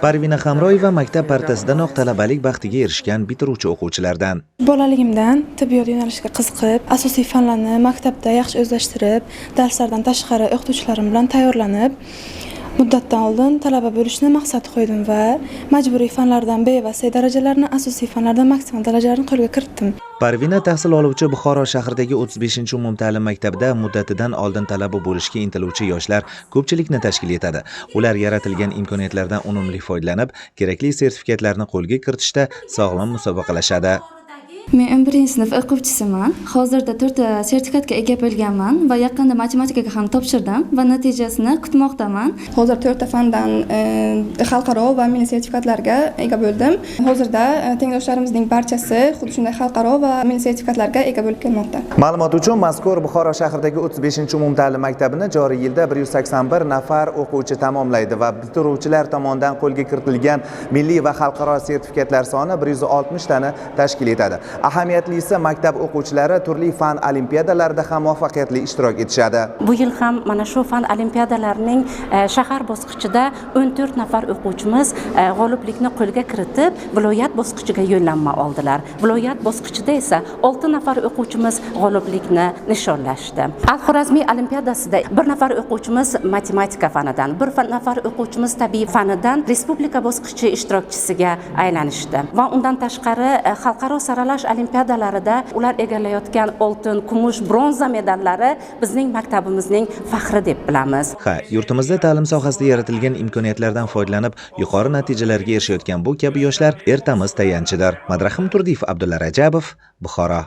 Parvina Hamroyeva maktab partasidanoq talabalik baxtiga erishgan bitiruvchi o'quvchilardan. Bolaligimdan tibbiyot yo'nalishiga qiziqib, asosiy fanlarni maktabda yaxshi o'zlashtirib, darslardan tashqari o'qituvchilarim bilan tayyorlanib, muddatdan oldin talaba bo'lishni maqsad qo'ydim va majburiy fanlardan B va C darajalarini, asosiy fanlardan maksimal darajalarni qo'lga kiritdim. Parvina tahsil oluvchi Buxoro shahridagi 35-umumta'lim maktabida muddatidan oldin talaba bo'lishga intiluvchi yoshlar ko'pchilikni tashkil etadi. Ular yaratilgan imkoniyatlardan unumli foydalanib, kerakli sertifikatlarni qo'lga kiritishda sog'lom musobaqalashadi. Men 11-sinf o'quvchisiman. Hozirda 4 ta sertifikatga ega bo'lganman va yaqinda matematikaga ham topshirdim va natijasini kutmoqdaman. Hozir to'rtta fandan xalqaro va milliy sertifikatlarga ega bo'ldim. Hozirda tengdoshlarimizning barchasi xuddi shunday xalqaro va milliy sertifikatlarga ega bo'lib kelmoqda. Ma'lumot uchun, mazkur Buxoro shahridagi 35-umumta'lim maktabini joriy yilda 181 nafar o'quvchi tamomlaydi va bitiruvchilar tomonidan qo'lga kiritilgan milliy va xalqaro sertifikatlar soni 160 tani tashkil etadi. Ahamiyatlisi, maktab o'quvchilari turli fan olimpiadalarida ham muvaffaqiyatli ishtirok etishadi. Bu yil ham mana shu fan olimpiadalarining shahar bosqichida 14 nafar o'quvchimiz g'oliblikni qo'lga kiritib, viloyat bosqichiga yo'llanma oldilar. Viloyat bosqichida esa 6 nafar o'quvchimiz g'oliblikni nishonlashdi. Al-Xorazmiy olimpiadasida 1 nafar o'quvchimiz matematika fanidan, 1 nafar o'quvchimiz tabiiy fanidan respublika bosqichi ishtirokchisiga aylanishdi. Va undan tashqari xalqaro saralash olimpiadalarida ular egallayotgan oltin, kumush, bronza medallari bizning maktabimizning faxri deb bilamiz. Ha, yurtimizda ta'lim sohasida yaratilgan imkoniyatlardan foydalanib, yuqori natijalarga erishayotgan bu kabi yoshlar ertamiz tayanchidir. Madrahim Turdiyev, Abdulla Rajabov, Buxoro.